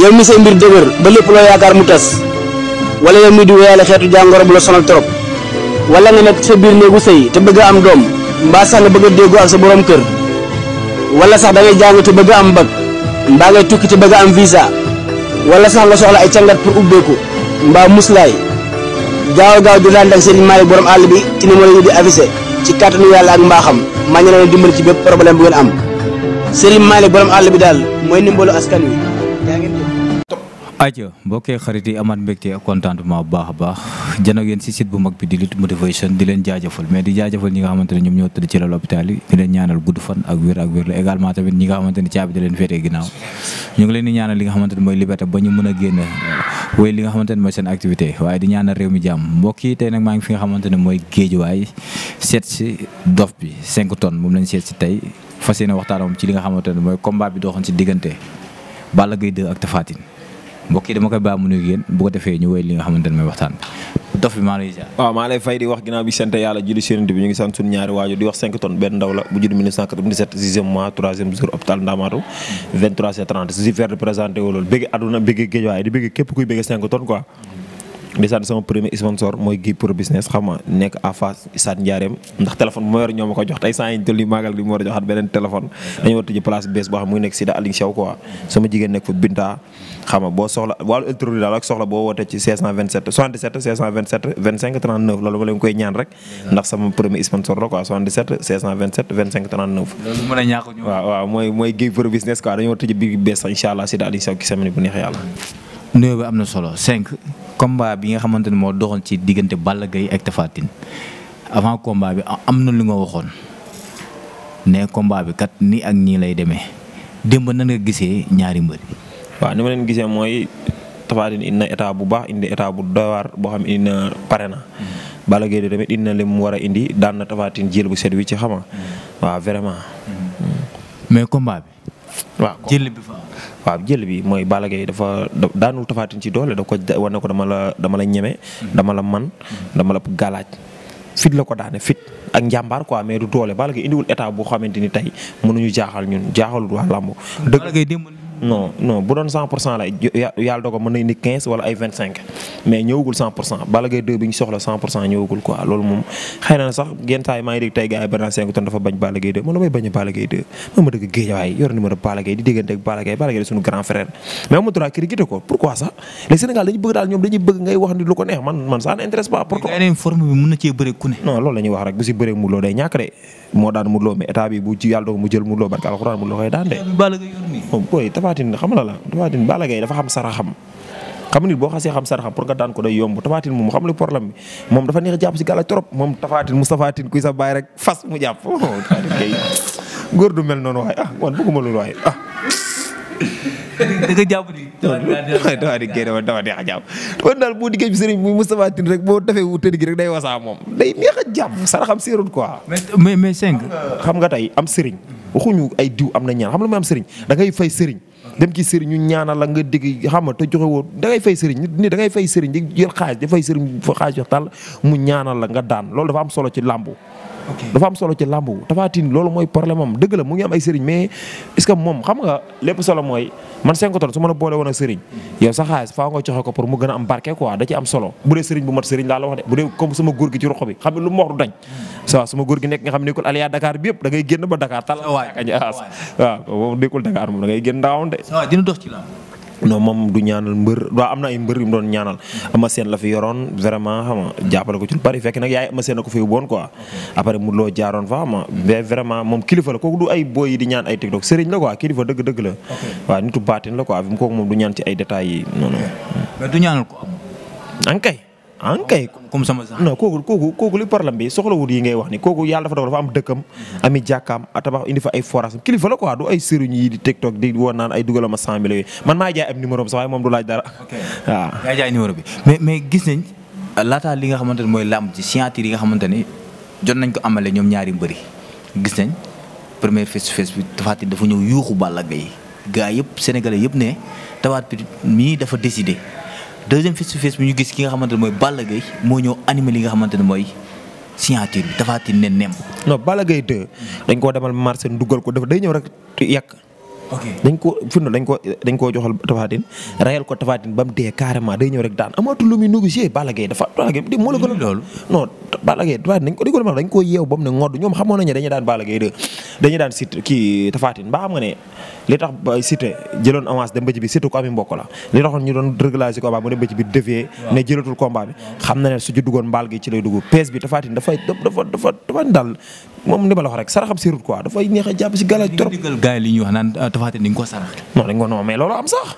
yow mi say mbir dëgër ba lépp loo yaakaar mu tas wala yow mi di wéyale xeetu jàngoro bu la sonal trop wala nga nekk sa biir néegu sëy te bëgg a am doom mbaa sax nga bëgg a déggoo ak sa borom kër wala sax da ngay jàng te bëgg a am bac mbaa ngay tukki te bëgg a am visa wala sax nga soxla ay cangat pour ubbeeku mbaa muslaay gaaw di daan ak Serigne Malick borom àll bi ci numéro yi di affiché ci kàttanu yàlla ak mbaaxam maa ngi leen dimbali ci bépp problème bu ngeen am Serigne Malick borom àll bi daal mooy ndimbalu askan wi yaa ngeen jëf. ayca mbokkee xarit yi amaat mbégte ak contentement bu baax a baax jano yéen si site bu mag bi di Lutte Motivation di leen jaajëfal mais di jaajëfal ñi nga xamante ne ñoom ñoo tëdd ci lal hôpital yi di leen ñaanal gudd fan ak wér la également tamit ñi nga xamante ne caabi da leen féetee ginnaaw ñu ngi leen di ñaanal li nga xamante ne mooy liberté ba ñu mën a génn wéy li nga xamante ne mooy seen activité waaye di ñaanal réew mi jàmm mbokk yi tey nag maa ngi fi nga xamante ne mooy Géejawaay seet si dof bi 5 tonnes moom lañ seet si tey fas yéene waxtaan moom ci li nga xamante ne mooy combat bi doxoon si diggante Balla Gaye 2 ak Tapha Tine mbokk yi dama koy baax mu nuyu yéen bu ko defee ñu wéy li nga xamante ne mooy waxtaan bi dof bi maa lay jaar. waaw maa lay fay di wax ginnaaw bi sant yàlla julli si Yonent bi ñu ngi sant suñu ñaari waajur di wax 5 tonnes benn ndaw la bu judd 1997 6e mois 3e jour hôpital Ndamatou 23h30 si faire représenté wu loolu bëgg àdduna bëgg Géejawaay di bëgg képp kuy bëgg 5 tonnes quoi. di sant sama premier sponsor mooy Guy Pro Business xam nga nekk à face Stade Ndiarème ndax téléphone bu ma yor ñoo ma ko jox tey saa yi ñu toll nii maagal gi mu war a joxaat beneen téléphone dañu war a tëj place bees boo xam mu ngi nekk si da Aliou Sow quoi sama jigéen nekk fa Binta xam nga boo soxla wàllu électronique daal ak soxla boo wootee ci 527 77 527 25 39 loolu ma leen koy ñaan rek ndax sama premier sponsor la quoi 77 527 25 39 loolu mën a ñàkk ñu waaw mooy Guy Pro Business quoi dañu war a tëj bi bees sax incha allah si da Aliou Sow ki semaine bu neex yàlla nuyoo bi am na solo 5 combat bi nga xamante ne moo doxoon ci diggante Balla Gaye ak Tapha Tine avant combat bi am na lu nga waxoon ne combat bi kat nii ak nii lay demee démb nan nga gisee ñaari mbër yi. waaw ni ma leen gisee mooy Tapha Tine indi na état bu baax indi état bu doy waar boo xam indi na pare na. Balla Gaye de tamit indi na li mu war a indi daan na Tapha Tine jël bu set wi ci xama waaw vraiment. mais combat bi. waaw jël bi fa. waaw jël bi mooy Balla Gaye dafa daanul Tapha Tine ci doole da ko war na ko dama la ñeme dama la man dama la galaaj fit la ko daane fit ak njàmbaar quoi mais du doole Balla Gaye indiwul état boo xamante ni tey mënuñu jaaxal ñun jaaxalul waa làmb dëgg non bu doon 100% la yàlla dogal mën na indi 15 wala ay 25 mais ñëwagul 100% Balla Gaye 2 bi ñu soxla 100% ñëwagul quoi loolu moom xëy na sax genn saa yi maa ngi dégg tey gars yi bari 5 tonnes dafa bañ Balla Gaye 2 man la may bañ Balla Gaye 2 man ma dëgg Géejawaay yor numéro Balla Gaye di déggante ak Balla Gaye suñu grand frère mais amu droit critiquer ko pourquoi ça les Sénégal dañu bëgg daal ñoom dañuy bëgg ngay wax ni lu ko neex man ça n'intéresse pas pourquoi forme bi mën na cee bëre ku ne non loolu la ñuy wax rek bu si bëree Modou Lo day ñàkk de moo daan Modou Lo mais état bi bu ci yàlla doog mu jël Modou Lo barka alxuraan Modou Lo koy daan de boy Tapha Tine xam la Tapha Tine Balla Gaye dafa xam saraxam xam nit boo xasee xam saraxam pour nga daan ko day yomb Tapha Tine moom xam lu problème bi moom dafa neex jàpp si gàlla trop moom Tapha Tine Moustapha Tine kuy sa baay rek fas mu jàpp Tapha Tine kay góor du mel noonu waaye man bëgguma loolu waaye da nga jàpp ni. dafa di génne woon dafa neex a jàpp kon daal boo diggee sëriñ muy Moustapha Tine rek boo defee wu tëdd gi rek day wasaa moom day neex a jàpp saraxam séerul quoi. mais 5. xam nga tey am sëriñ waxuñu ay diw am na ñaan xam nga am sëriñ da ngay fay sëriñ dem ci sëriñ ñu ñaanal la nga dégg xam nga te joxe woo da ngay fay sëriñ nit da ngay fay sëriñ di jël xaalis da fay sëriñ fa xaalis jox tàll mu ñaanal la nga daan loolu dafa am solo ci làmbu. dafa am solo ci làmbu Tapha Tine loolu mooy problème am dëgg la mu ngi am ay sëriñ mais est-ce que moom xam nga lépp solo mooy man 5 tonnes su ma la boole woon ak sëriñ yow sa xaalis faa nga joxe ko pour mu gën a am barke quoi da ci am solo bu dee sëriñ bu mat sëriñ laa la wax de bu dee comme sama góor gi ci roxo bi xam ne lu mu wax du dañ ça sama góor gi nekk nga xam ne nekkul Aliya Dakar bi yëpp da ngay génn ba Dakar tal waaw moom nekkul Dakar moom da ngay génn daawoon de dina dox ci la non moom du ñaanal mbër waaw am na ay mbër yu mu doon ñaanal Ama Sène la fi yoroon vraiment xam nga jàppale ko ci lu bari fekk nag yaay Ama Sène na ko fi yóbbuwoon quoi après mu loo jaaroon fa xam nga mais vraiment moom kilifa la kooku du ay boy yi di ñaan ay TikTok sëriñ la quoi kilifa dëgg la waaw nitu baatin la quoi kooku moom du ñaan ci ay détails yi non mais du ñaanal ko ankay comme sama sax non kooku li problème bi soxlawut yi ngay wax ni kooku yàlla dafa dogal dafa am dëkkam ami jàkkaam tabax indi fa ay forage kilifa la quoi du ay sëriñ yi di TikTok di woon naan ay dugalama 100 000 yooyu man maa jaay am numéro bi sax waaye moom du laaj dara waaw yaa jaay numéro bi mais gis nañ laataa li nga xamante ne mooy làmb ci signature yi nga xamante ne jot nañ ko amale ñoom ñaari mbëri gis nañ première face to face bi Tapha Tine dafa ñëw yuuxu Balla Gaye gars yëpp sénégalais yëpp ne Tapha Tine mii dafa décidé deuxième face to face bi ñu gis ki nga xamante ne mooy Balla Gaye moo ñëw animé li nga xamante ne mooy signature bi Tapha Tine ne nem. non Balla Gaye 2 dañ koo demal marché dugal ko dafa day ñëw rek yàq dañ koo joxal Tapha Tine rayal ko Tapha Tine ba mu dee carrément day ñëw rek daan amatul lu muy négocier Balla Gaye moo la gën a loolu non Balla Gaye Tapha Tine dañ ko yeew ba mu ne ngodd ñoom xamoon nañu dañuy daan Balla Gaye dañuy daan Siteu kii Tapha Tine mbaa xam nga ne li tax ba Siteu jëloon avance dem ba ci bi Siteu ko ami mbokk la li taxoon ñu doon régulariser combat mu dem ba ci bi dévier ne jëlatul combat bi xam na ne su ci duggoon mbaal gi ci lay dugg pees bi Tapha Tine dafa daal moom ni ma la wax rek saraxam sirut quoi dafay neex a jàpp si galaaj trop. gars yi li ñuy wax naan Tapha Tine di nga ko sarax. non mais loolu am sax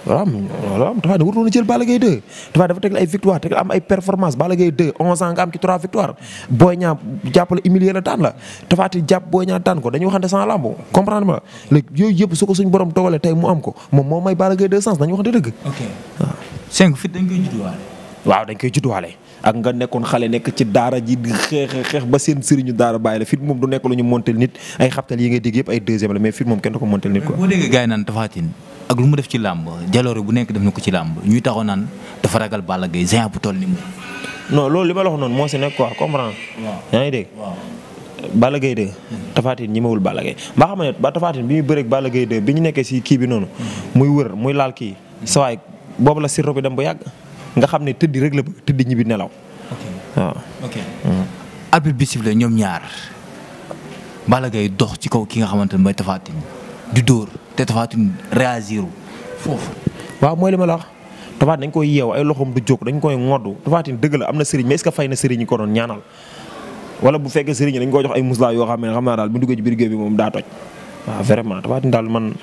loolu am Tapha Tine waroon a jël Balla Gaye 2 Tapha dafa tegle ay victoire tegle am ay performance Balla Gaye 2 11 ans nga am ci 3 victoire Boy Niang jàppale humilier la daan la Tapha Tine jàpp Boy Niang daan ko dañuy waxante sans lamb comprendre ma léegi yooyu yëpp su ko suñ borom dogalee tey mu am ko moom moo may Balla Gaye 2 sens dañuy waxante dëgg. ok waaw. 5 fit dañ koy judduwaale. waaw dañ koy judduwaale ak nga nekkoon xale nekk ci daara ji di xeex ba seen sëriñu daara bàyyi la fit moom du nekk lu ñu montel nit ay xabtal yi ngay dégg yëpp ay deuxième la mais fit moom kenn du ko montel nit quoi. boo déggee gars yi naan Tapha Tine ak lu mu def ci làmb jaloore bu nekk def na ko ci làmb ñuy taxaw naan dafa ragal Balla Gaye géant bu toll ni mu. non loolu li ma la wax noonu moo si nekk quoi comprendre. waaw yaa ngi dégg. waaw. Balla Gaye 2 Tapha Tine ñemewul Balla Gaye mbaa xam ne ba Tapha Tine bi muy bëreeg Balla Gaye 2 bi ñu nekkee si kii bi noonu. muy wër muy laal kii. sawaay boobu la sirop bi dem ba yàgg nga xam ne tëddi rek la bëgg tëddi ñibbi nelaw. waaw ok. arbitre bi sifflé ñoom ñaar Balla Gaye dox ci kaw ki nga xamante ne mooy Tapha Tine di dóor te Tapha Tine réagir foofu. waaw mooy li ma la wax Tapha Tine dañ koy yeew ay loxoom du jóg dañ koy ŋoddu Tapha Tine dëgg la am na sëriñ mais est-ce que fay na sëriñ yi ko doon ñaanal wala bu fekkee sëriñ dañ ko jox ay muslaa yoo xam ne xam naa daal bu duggee ci biir géew bi moom daa toj waaw vraiment Tapha Tine daal man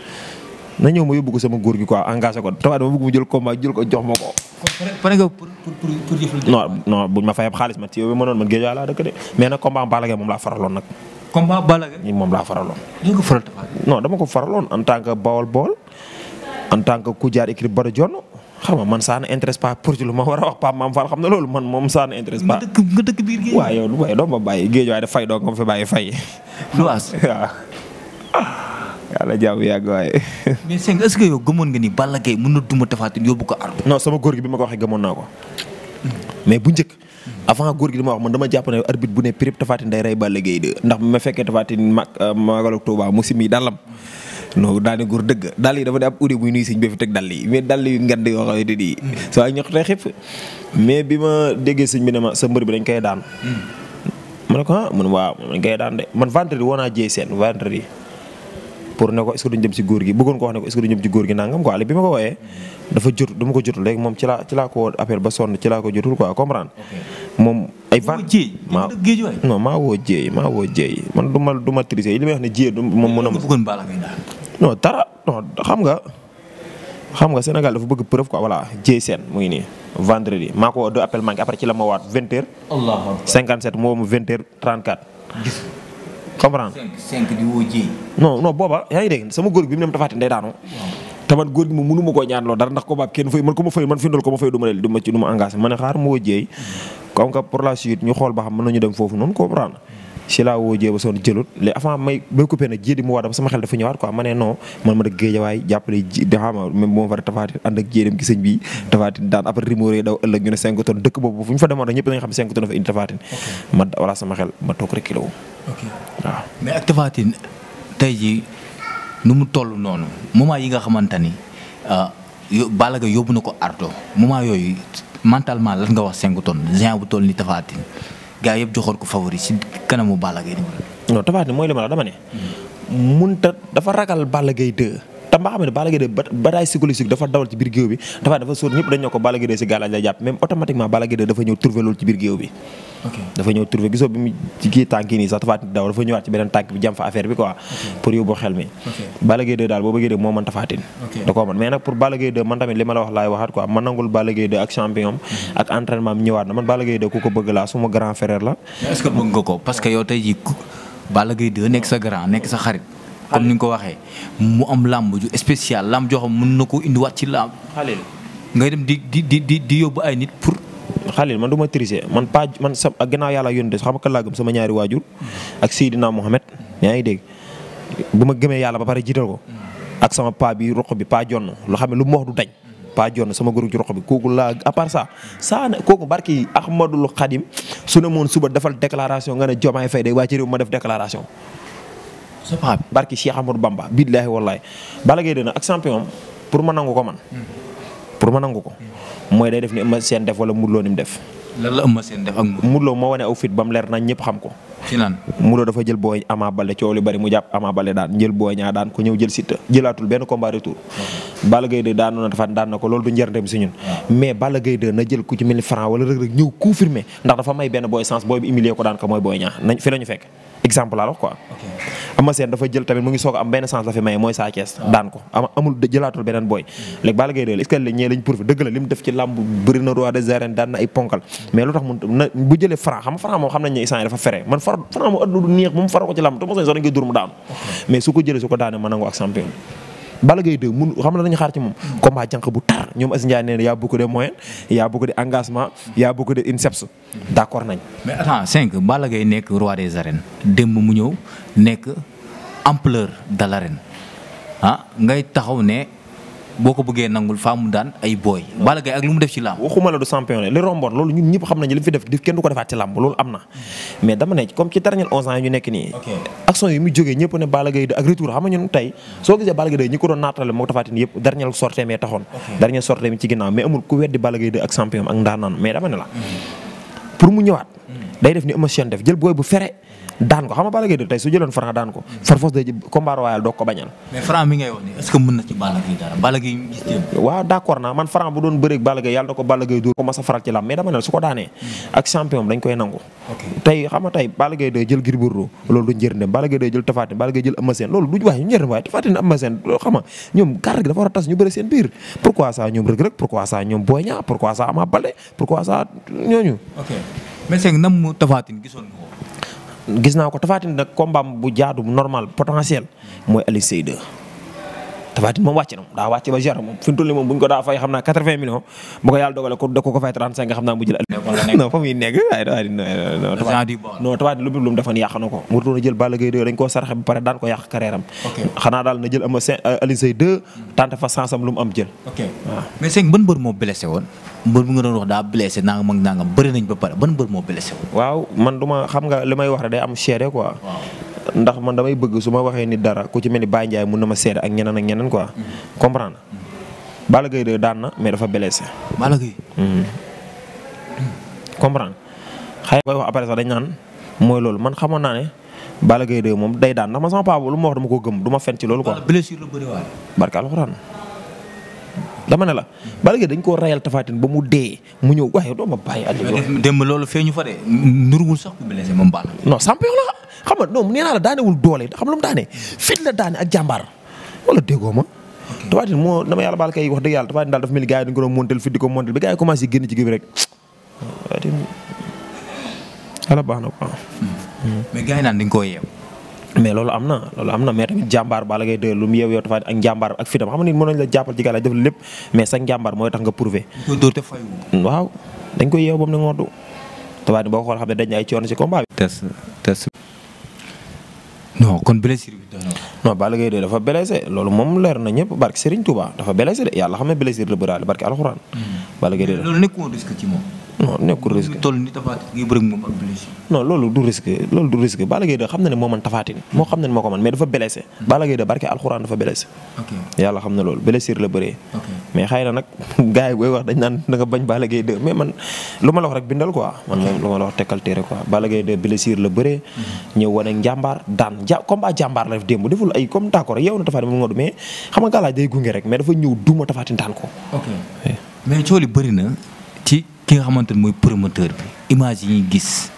na ñëw ma yóbbu ko sama góor gi quoi engagé ko Tapha Tine ma bëgg mu jël combat jël ko jox ma ko. pare nga pour jëfandikoo. non buñ ma fay ab xaalis ma ci yow ma noonu man géej laa dëkk de mais nag combat Balla Gaye moom laa faraloon nag. combat Balla Gaye moom laa faraloon. doo ko faral Tapha Tine. non dama ko faraloon en tant que Bawol Bawol en tant que ku jaar écrit Bada Dione xam nga man ça ne intéresse pas pour ci lu ma war a wax Pape Mame Fall xam na loolu man moom ça ne intéresse pas. nga dëkk biir géej. waaw yow lu may doo ma bàyyi géej waaye daf fay doo nga ma fi bàyyi fay. Luwaas. waaw. yàlla jàmm yàgg waaye. mais Seng est-ce que yow gëmoon nga ni Balla Gaye mën na duma Tapha Tine yóbbu ko ardo. non sama góor gi bi ma ko waxee gëmoon naa ko. mais bu njëkk. avant góor gi dama wax man dama jàpp ne arbitre bu ne prip Tapha Tine day rey Balla Gaye de ndax bu ma fekkee Tapha Tine magalu Touba mu simi dalam non daane góor dëgg dal yi dafa ne ab uddi buy nuy siñ ba fi teg dall yi mais dall yu ngand yoo xam ne nii soo ñox tey xëpp mais bi ma déggee sëñ bi ne ma sa mbër bi dañ koy daan ma ne ko ah man waaw dañ koy daan de man vendredi woo naa jéey seen vendredi pour ne ko est-ce que duñ dem si góor gi bëggoon ko wax ne ko est-ce que duñ dem si góor gi nangam quoi bi ma ko wooyee dafa jotul dama ko jotul léegi moom ci laa ko woo appel ba sonn ci laa ko jotul quoi comprendre moom ay non maa woo jéey man du ma triser li may wax ne jéey moom mën a bëggoon Balla Gaye daal non dara non xam nga Sénégal dafa bëgg preuve quoi voilà jéey seen mu ngi nii vendredi maa ko woo 2 appel manqué après ci la ma waat 20h 57 moo ma 20h 34 comprendre 5 di woo jéey non booba yaa ngi dégg sama góor gi bi mu dem Tapha Tine day daanu te man góor gi moom mënu ma koo ñaan loolu dara ndax ko baab kenn fay man ko ma fay man fi ndol ko ma fay du ma engagé ma ne xaar ma woo jéey comme que pour la suite ñu xool ba xam mën nañu dem foofu noonu comprendre si laa woo jéey ba sonn jëlut léegi avant may coupé nag jéey di mu waa dafa sama xel dafa ñëwaat quoi ma ne non man ma dëgg géejawaay jàppale ji di xama même bu ma fa Tapha Tine ànd ak jéey dem gi sëñ bi Tapha Tine daan après rumeur daw ëllëg ñu ne 5 tonnes dëkk boobu fu ñu fa demoon rek ñëpp dañu xam 5 tonnes dafa indi Tapha Tine ma wala sama xel ma toog rek kilo waaw mais ak Tapha Tine tey jii nu mu toll noonu moment yi nga xamante ni Balla Gaye yóbbu na ko ardo moment yooyu mentalement lan nga wax 5 tonnes géant bu toll ni Tapha Tine gars yëpp joxoon ko favori si kanamu Balla Gaye non Tapha Tine mooy li ma la dama ne munta dafa ragal Balla Gaye 2 te mbaa xam ne Balla Gaye 2 bataille psychologique dafa dawal ci biir géew bi dafa sóor ñëpp dañ ñoo ko Balla Gaye 2 si gàllaaj lay jàpp même automatiquement Balla Gaye 2 dafa ñëw trouver loolu ci biir géew bi dafa ñëw trouver gisoo bi mu ci kii tànk yi nii sax Tapha Tine daw dafa ñëwaat ci beneen tànk bi jàm fa affaire bi quoi pour yóbbu xel mi Balla Gaye 2 daal boo bëggee dégg moo mën Tapha Tine da koo mën mais nag pour Balla Gaye 2 man tamit li ma la wax laay waxaat quoi man nangul Balla Gaye 2 ak champion ak entraînement am ñëwaat na man Balla Gaye 2 ku ko bëgg laa suma grand frère la est-ce que bëgg nga ko parce que yow tey jii Balla Gaye 2 nekk sa grand nekk sa xarit comme ni nga ko waxee mu am làmb ju spécial làmb joo xam mën na ko indiwaat ci làmb Khalil ngay dem di yóbbu ay nit pour Khalil man du ma tricher man sa gannaaw yàlla yónni xam nga kan laa gëm sama ñaari waajur ak Seydina Mohamed yaa ngi dégg bu ma gëmee yàlla ba pare jiital ko ak sama paa bi roq bi paa jonn loo xam ne lu mu wax du dañ paa jonn sama góor ci roq bi kooku laa à part ça kooku barki Ahmadul Khadim su ne moon suba defal déclaration nga ne Diomaye Faye day waa ci réew ma def déclaration sa paa bi barki Cheikh Amadou Bamba billaahi wallaahi Balla Gaye 2 nag ak champion pour ma nangu ko man. pour ma nangu ko. mooy day def ni Eumeu Sène def wala Modou Lo ni mu def. lan la Eumeu Sène def ak Modou Lo moo wane aw fit ba mu leer nañ ñëpp xam ko. ci naan Modou Lo dafa jël booy Ama Baldé coow li bari mu jàpp Ama Baldé daan jël booy ñaa daan ko ñëw jël Siteu jëlaatul benn combat retour. Balla Gaye 2 daanu na dafa daan na ko loolu du njëriñam si ñun. mais Balla Gaye 2 na jël ku ci mel ni Franc wala Reug Reug ñëw confirmé ndax dafa may benn booy sens booy bi humilier ko daan ko mooy booy ñaa nañ fi lañu fekk exemple laa wax quoi. Eumeu Sène dafa jël tamit mu ngi soog am benn sens la fi maye mooy Sa Thiès daan ko amul jëlaatul beneen booy. léegi Balla Gaye 2 est-ce que ñee lañ profité dëgg la li mu def ci làmb bëri na roi des arènes daan na ay ponkal mais lu tax bu jëlee Franc xam Franc moom xam nañ ne instant yi dafa fere man Franc moom adduna du neex moom fara ko ci làmb te mosoñ sax dañ koy dur mu daanu mais su ko jëlee su ko daanee mën nangu ak champion Balla Gaye 2 mun xam na dañu xaar ci moom combat jànq bu tar ñoom Aziz Ndiaye nee na y a beaucoup de moyens y a beaucoup de engagement y a beaucoup de INSEPS d'accord nañ. mais attends 5 Balla Gaye nekk roi des arènes démb mu ñëw nekk ampleur de l'arène ngay taxaw ne boo ko bëggee nangul faa mu daan ay booy. Balla Gaye ak lu mu def ci làmb. waxuma la du champion li romboon loolu ñun ñëpp xam nañu li mu fi def kenn du ko defaat ci làmb loolu am na mais dama ne comme ci dernier 11 ans yi ñu nekk nii. action yi mu jógee ñëpp ne Balla Gaye 2 ak retour xam nga ñun tey soo gisee Balla Gaye 2 ñi ko doon naatale moo tafaati yëpp dernier sortie mee taxoon. dernier sortie mi ci ginnaaw mais amul ku weddi Balla Gaye 2 ak champion ak ndaanaan mais dama ne la pour mu ñëwaat day def ni Eumeu Sène def jël booy bu fere daan ko xam nga Balla Gaye 2 tey su jëloon Franc daan ko far force day combat royal doog ko bañal. mais Franc mi ngay wax nii est-ce que mën na ci Balla Gaye dara Balla Gaye gis waaw d'accord naa man Franc bu doon bëreeg Balla Gaye yàlla na ko Balla Gaye dóor ko mas a faral ci lam mais dama ne su ko daanee ak champion dañ koy nangu. tey xam nga tey Balla Gaye 2 jël Gris Bordeaux loolu du njëriñ dem Balla Gaye 2 jël Tapha Tine Balla Gaye jël Eumeu Sène loolu du wax ñu njëriñ waaye Tapha Tine Eumeu Sène loolu xam nga ñoom garde gi dafa war a tas ñu bëri seen biir pourquoi ça ñoom Reug Reug pourquoi ça ñoom Boy Niang pourquoi ça Ama Baldé pourquoi ça ñooñu. ok mais c'est nam mu Tapha Tine gisoon nga ko. gis naa ko Tapha Tine nag combat bu jaadu normal potentiel mooy Aliou Seye 2 Tapha Tine moom wàcc na daa wàcc ba jar moom fi mu toll nii moom bu ñu ko daa fay xam naa 80 millions bu ko yàlla dogale ko da ko fay 35 nga xam naa mu jël non fa muy nekk non Tapha Tine lu mu defoon yàq na ko mu doon jël Balla Gaye 2 dañ koo saraxe ba pare daan ko yàq carrière am xanaa daal na jël ama Aliou Seye 2 tante fa sansam lu mu am jël waaw mais sëñ ban mbër moo blessé woon mbër bu nga doon wax daa blessé nangam ak nangam bëri nañ ba pare ban mbër moo blessé woon waaw man duma xam nga li may wax rek day am seede quoi ndax man damay bëgg su ma waxee nit dara ku ci mel ni Baye Ndiaye mun na ma seede ak ñeneen quoi comprendre Balla Gaye 2 daan na mais dafa blessé Balla Gaye comprendre xëy koy wax après sax dañ naan mooy loolu man xamoon naa ne Balla Gaye 2 moom day daan ndax man sama papa lu ma wax dama ko gëm du ma fen ci loolu quoi blessure la bëri waale barka alxuraan dama ne la Balla Gaye dañ koo rayal Tapha Tine ba mu dee mu ñëw waaye doo ma bàyyi démb loolu feeñu fa de nurugul sax ku blessé moom Balla non champion la xam nga non nee naa la daanewul doole xam lu mu daane fit la daane ak jàmbaar wala déggoo ma Tapha Tine moo dama yàlla baal kay wax dëgg yàlla Tapha Tine daal dafa mel ni gars yi dañu ko doon montel fit di ko montel bi gars yi commencé génn ci gi bi rek yàlla baax na quoi mais gars yi naan dañ koo yeew mais loolu am na mais tamit jàmbaar Balla Gaye 2 lu mu yeew yow Tapha Tine ak njàmbaar ak fitam xam nga nit mën nañ la jàppal ci gàllaaj def la lépp mais sa njàmbaar mooy tax nga prouver waaw dañ koy yeew ba mu ne ngoodu Tapha Tine boo ko xool xam ne dañ ay coono ci combat bi test non kon blessure bi non Balla Gaye 2 dafa blessé loolu moom leer na ñëpp barke Serigne Touba dafa blessé de yàlla xam ne blessure la bëraale barke alxuraan Balla Gaye 2 loolu nekkul risque ci moom non nekkul risque toll ni Tapha Tine ngi bëri moom ak blessure non loolu du risque Balla Gaye 2 xam na ne moo man Tapha Tine moo xam ne moo ko man mais dafa blessé Balla Gaye 2 barke alxuraan dafa blessé yàlla xam na loolu blessure la bëree mais xëy na nag gars yi booy wax dañ naan da nga bañ Balla Gaye 2 mais man lu ma la wax rek bindal quoi man moom lu ma la wax tekkal téere quoi Balla Gaye 2 blessure la bëree ñëw wane njàmbaar daan combat jàmbaar la def démb deful ay comme d'accord yow na Tapha Tine mu ngodu mais xam nga gàllaaj day gunge rek mais dafa ñëw duma Tapha Tine daan ko mais cooli bëri na ci ki nga xamante ne mooy promoteur bi image yi ñuy gis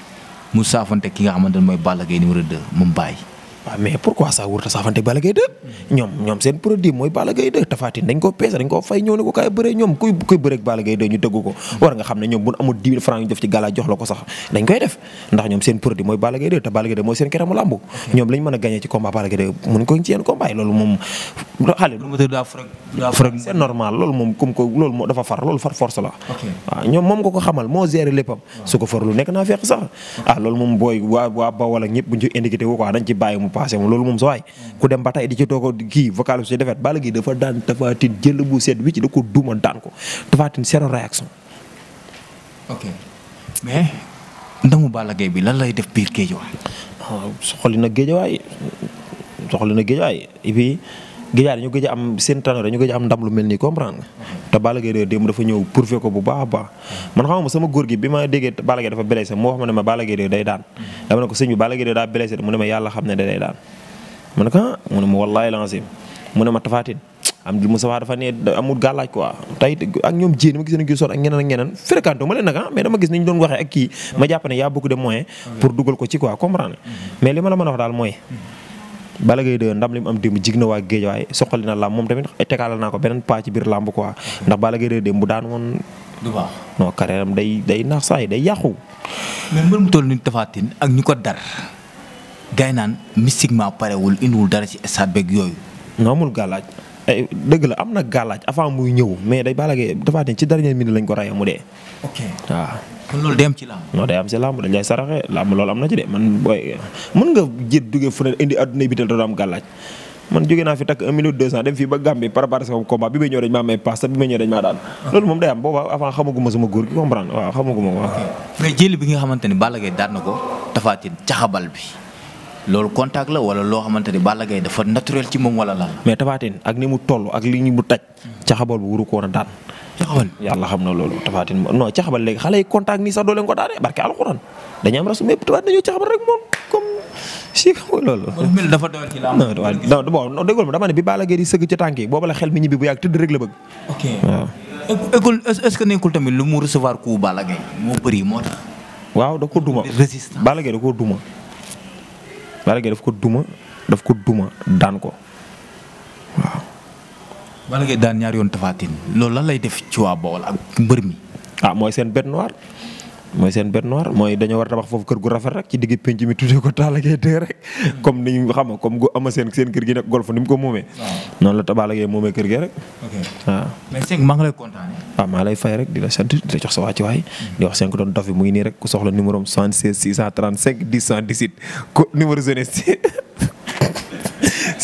mu saafante ki nga xamante ne mooy Balla Gaye numéro 2 moom bàyyi waaw mais pourquoi ça wurta saafante Balla Gaye 2 ñoom seen produit mooy Balla Gaye 2 Tapha Tine dañ koo peese dañ koo fay ñëw ne ko kaay bëree ñoom kuy bëree ak Balla Gaye 2 ñu dëgg ko war nga xam ne ñoom bu amul 10 000 francs ñu def ci gala jox la ko sax dañ koy def ndax ñoom seen produit mooy Balla Gaye 2 te Balla Gaye 2 mooy seen keramu lambu ñoom lañ mën a gagné ci combat Balla Gaye 2 mënuñ ko ci yenn combat yi loolu moom xale c'est normal loolu moom comme que loolu moo dafa far loolu far force la waaw ñoom moom nga ko xamal moo géré léppam su ko farlu nekk naa fekk sax loolu moom booy waa Bawol ak ñëpp buñ ci indiqué wu quoi dañ ci bàyyi mu passé moom loolu moom ku dem ba tey di ci toog kii vocal bi si defet Balla Gaye dafa daan Tapha Tine jël bu seet wi ci da ko duuma daan ko Tapha Tine zéro réaction mais ndamu Balla Gaye bi lan lay def biir géejawaay xolli nag géejawaay soxla na Guédiawaye et puis Guédiawaye dañu gëj a am seen tànn dañu gëj a am ndam lu mel nii comprendre nga. te Balla Gaye de démb dafa ñëw prouver ko bu baax a baax man xam nga sama góor gi bi ma déggee Balla Gaye dafa blessé moo wax ma ne ma Balla Gaye de day daan dama ne ko sëñ bi Balla Gaye de daa blessé mu ne ma yàlla xam ne day daan ma ne ko mu ne ma wallaahi lancé mu ne ma Tapha Tine am di Moussa dafa ne amul gàllaaj quoi tey ak ñoom jéen ma gis nañu gisoon ak ñeneen ak ñeneen fréquenté ma leen nag mais dama gis ni ñu doon waxee ak kii ma jàpp ne y a beaucoup de moyens pour dugal ko ci quoi comprendre mais li ma la mën a wax daal mooy Balla Gaye de ndam li mu am démb jig na waa Guédiawaye soxali na làmb moom tamit tegaalal naa ko beneen pas ci biir làmb quoi ndax Balla Gaye de démb bu daan woon du baax non carrière am day naax saa yi day yàqu. mais mbër mu toll ni Tapha Tine ak ñu ko dar gay naan mystiquement parewul indiwul dara ci stade beeg yooyu. non amul gàllaaj ay dëgg la am na gàllaaj avant muy ñëw mais day Balla Gaye Tapha Tine ci dernière minute lañ ko rayee mu dee. ok waaw. kon loolu day am ci làmb. non day am si làmb dañ lay saraxe làmb loolu am na ci de man booy mën nga jét duggee fu ne indi adduna bi te doo am gàllaaj man jóge naa fi takk 1 minute 200 dem fii ba Gambie préparé sama combat bi may ñëw dañ maa may passe bi may ñëw dañ maa daan. loolu moom day am booba avant xamaguma sama góor gi comprendre waaw xamaguma ko waaw. mais jëli bi nga xamante ni Balla Gaye daan na ko Tapha Tine caxabal bi loolu contact la wala loo xamante ni Balla Gaye dafa naturel ci moom wala lan. mais Tapha Tine ak ni mu toll ak li ñu mu taj caxabal bu wuru ko woon a daan. caxabal yàlla xam na loolu Tapha Tine non caxabal léegi xale yi contact nii sax doo leen ko daanee barke alxuraan dañuy am rasu mais Tapha Tine dañoo caxabal rek moom comme si xam nga loolu. kon mel dafa doyal ci làmb. non bon déggoo ma dama ne bi Balla Gaye di sëgg ci tànk yi booba la xel mi ñibbi bu yàgg tëdd rek la bëgg. ok waaw. école est-ce que nekkul tamit lu mu recevoir coup Balla Gaye moo bëri moo tax. waaw da ko duma résistance Balla Gaye da ko duma. Balla Gaye daf ko duma daan ko waaw. Balla Gaye daan ñaari yoon Tapha Tine loolu lan lay def ci waa Bawol ak mbër mi. mooy seen bête noire mooy dañoo war a tabax foofu kër gu rafet rek ci digg penc mi tuddee ko Balla Gaye 2 rek comme ni ñu xam comme gu ama seen kër gi nag golf ni mu ko moomee. noonu la Balla Gaye moomee kër gi rek. ok waaw. mais Senk maa ngi lay kontaanee. waaw maa lay fay rek di la sant di la jox sa wàccuwaay. di wax Senk doon dof bi mu ngi nii rek ku soxla numéro am 76 635 10 118 ko numéro jeunesse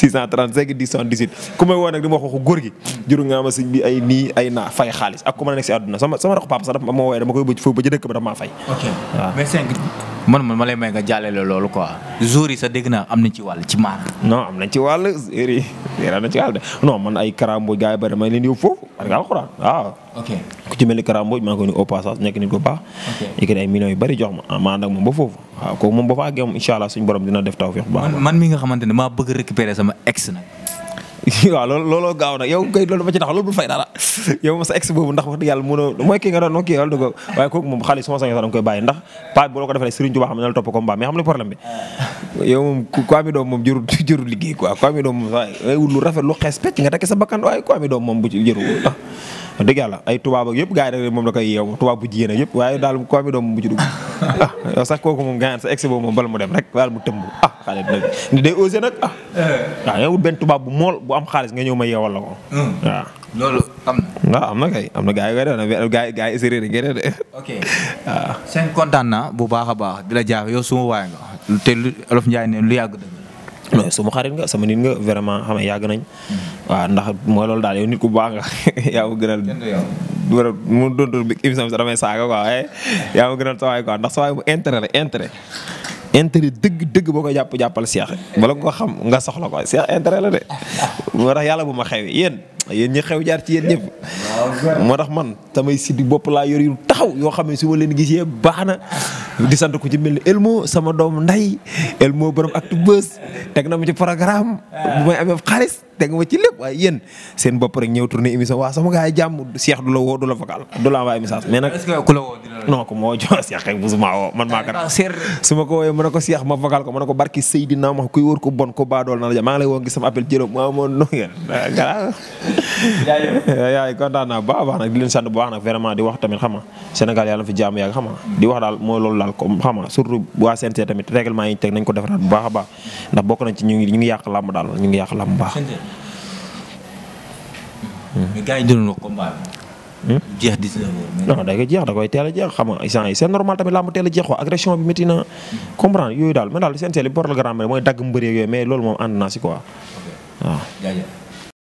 635 10 118 ku may woo nag di ma wax waxu góor gi juru nga ma sëñ bi ay nii ay naa fay xaalis ak ku ma nekk si àdduna sama rakk papa sax dafa ma woowee dama koy bëj foofu ba ci dëkk ba dafa maa fay. ok waaw mais Senk man ma lay may nga jàllale loolu quoi jour yi sa dégg naa am nañ ci wàll ci maar. non am nañ ci wàll séeréer am nañ ci wàll de non man ay karambo gars yi bari damay leen yóbbu foofu parce que alxuraan waaw. ok ku ci mel ni karambo maa ngi koy nuyu au passage nekk nit ku baax. ok yëkkati ay millions yu bari jox ma ma ànd ak moom ba foofu waaw kooku moom ba fa àggee moom incha allah suñu borom dina def tawfeex bu baax. man mi nga xamante ne maa bëgg a récupérer sama ex nag. waaw looloo gaaw nag yow kay loolu ba ci tax loolu bul fay dara yow ma sa ex boobu ndax wax dëgg yàlla mënoo mooy kii nga doon kii wala dëgg waaye kooku moom xaalis su ma sañoon sax danga koy bàyyi ndax paa bi boo ko defee Serigne Touba xam ne la topp combat mais xam ne problème bi yow moom ku ami doom moom jërul liggéey quoi ku ami doom moom waaye wut lu rafet lu xees pecc nga tekki sa bakkan waaye ku ami doom moom bu ci jërul ndax dëgg yàlla ay tubaab ak yëpp gars yi rek moom da koy yeew tubaab bu jigéen ak yëpp waaye daal ku ami doom moom bu ci dugg yow sax kooku moom gaañaan sa ex boobu moom bala mu dem rek wala mu tëmb xaalis nag ni day osé nag waaw yow benn tubaab bu mool bu am xaalis nga ñëw ma yeewal la ko waaw loolu am na. waaw am na kay am na gars yi koy def gars yi séeréer yi ngeen de ok waaw Senk kontaan naa bu baax a baax di la jaax yow suma waay nga te lu Olof Njaay ne lu yàgg dëgg non suma xarit nga sama nit nga vraiment xam ne yàgg nañ waaw ndax mooy loolu daal yow nit ku baax nga yaa ma gënal mu doon émission bi sax damay saaga quoi waaye yaa ma gënal sa waay quoi ndax sa waay mu intérêt la intérêt dëgg boo koy jàppal Cheikh bala nga ko xam nga soxla ko Cheikh intérêt la de moo tax yàlla bu ma xewi yéen ñi xew jaar ci yéen ñëpp moo tax man samay siddi bopp laa yor yu taxaw yoo xam ne su ma leen gisee baax na di sant ko ci mel ni Elmo sama doom nday Elmo borom actu bës teg na ma ci programme bu may amee xaalis teg ma ci lépp waaye yéen seen bopp rek ñëw tourné émission waa sama gars yi jàmm Cheikh du la woo du la vocal du la envoyé message mais nag est-ce que ku la woo dina la non ko moo jox Cheikh rek musuma woo man maa ko su ma ko woowee mën na ko Cheikh ma vocal ko mën na ko barki Seydina ma kuy wóor ko bon ko baadool na la maa ngi lay woo ngi sama appel jëlom maa moo no ngeen yaay kontaan naa baax baax nag di leen sant bu baax nag vraiment di wax tamit xam nga Sénégal yàlla na fi jàmm yàgg xam nga di wax daal mooy loolu daal comme xam nga surtout waa CNG tamit règlement yi teg nañ ko defaraat bu baax a baax ndax bokk nañ ci ñu ngi yàq làmb daal ñu ngi yàq làmb baax mais gars yi jëloon wax combat bi. jeex 19 heures. non day ko jeex da koy teel a jeex xam nga instant yi c'est normal tamit làmb teel a jeex quoi agression bi métti na comprendre yooyu daal mais daal CNG li programme mooy dagg mbëri yooyu mais loolu moom ànd naa si quoi waaw. jaajëf.